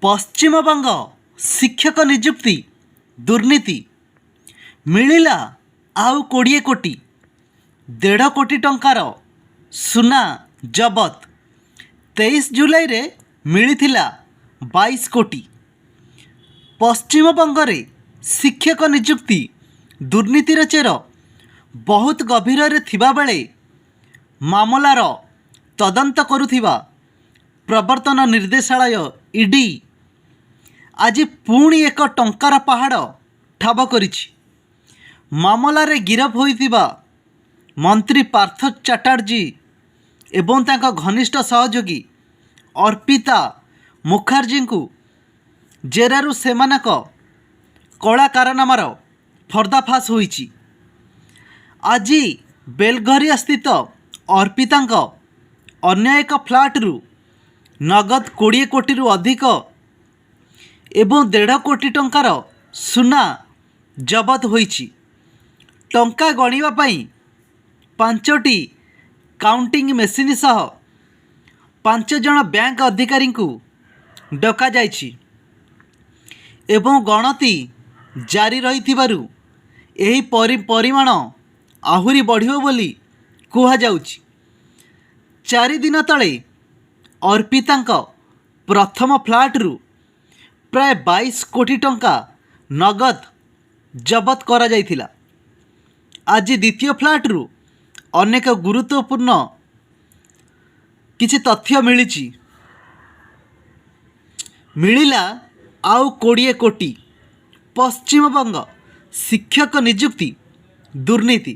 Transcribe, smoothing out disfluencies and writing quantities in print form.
ପଶ୍ଚିମବଙ୍ଗ ଶିକ୍ଷକ ନିଯୁକ୍ତି ଦୁର୍ନୀତି, ମିଳିଲା ଆଉ 20 କୋଟି। 1.5 କୋଟି ଟଙ୍କାର ସୁନା ଜବତ। 23 ଜୁଲାଇରେ ମିଳିଥିଲା 22 କୋଟି। ପଶ୍ଚିମବଙ୍ଗରେ ଶିକ୍ଷକ ନିଯୁକ୍ତି ଦୁର୍ନୀତିର ଚେର ବହୁତ ଗଭୀରରେ ଥିବାବେଳେ ମାମଲାର ତଦନ୍ତ କରୁଥିବା ପ୍ରବର୍ତ୍ତନ ନିର୍ଦ୍ଦେଶାଳୟ, ଇଡି, ଆଜି ପୁଣି ଏକ ଟଙ୍କାର ପାହାଡ଼ ଠାବ କରିଛି। ମାମଲାରେ ଗିରଫ ହୋଇଥିବା ମନ୍ତ୍ରୀ ପାର୍ଥ ଚାଟାର୍ଜୀ ଏବଂ ତାଙ୍କ ଘନିଷ୍ଠ ସହଯୋଗୀ ଅର୍ପିତା ମୁଖାର୍ଜୀଙ୍କୁ ଜେରାରୁ ସେମାନଙ୍କ କଳା କାରନାମାର ପର୍ଦ୍ଦାଫାଶ ହୋଇଛି। ଆଜି ବେଲଘରିଆ ସ୍ଥିତ ଅର୍ପିତାଙ୍କ ଅନ୍ୟ ଏକ ଫ୍ଲାଟ୍ରୁ ନଗଦ 20 କୋଟିରୁ ଅଧିକ ଏବଂ 1.5 କୋଟି ଟଙ୍କାର ସୁନା ଜବତ ହୋଇଛି। ଟଙ୍କା ଗଣିବା ପାଇଁ ପାଞ୍ଚଟି କାଉଣ୍ଟିଂ ମେସିନ୍ ସହ ପାଞ୍ଚ ଜଣ ବ୍ୟାଙ୍କ ଅଧିକାରୀଙ୍କୁ ଡକାଯାଇଛି ଏବଂ ଗଣତି ଜାରି ରହିଥିବାରୁ ଏହି ପରିମାଣ ଆହୁରି ବଢ଼ିବ ବୋଲି କୁହାଯାଉଛି। 4 ଦିନ ତଳେ ଅର୍ପିତାଙ୍କ ପ୍ରଥମ ଫ୍ଲାଟ୍ରୁ ପ୍ରାୟ 22 କୋଟି ଟଙ୍କା ନଗଦ ଜବତ କରାଯାଇଥିଲା। ଆଜି ଦ୍ୱିତୀୟ ଫ୍ଲାଟ୍ରୁ ଅନେକ ଗୁରୁତ୍ୱପୂର୍ଣ୍ଣ କିଛି ତଥ୍ୟ ମିଳିଛି। ମିଳିଲା ଆଉ 20 କୋଟି। ପଶ୍ଚିମବଙ୍ଗ ଶିକ୍ଷକ ନିଯୁକ୍ତି ଦୁର୍ନୀତି।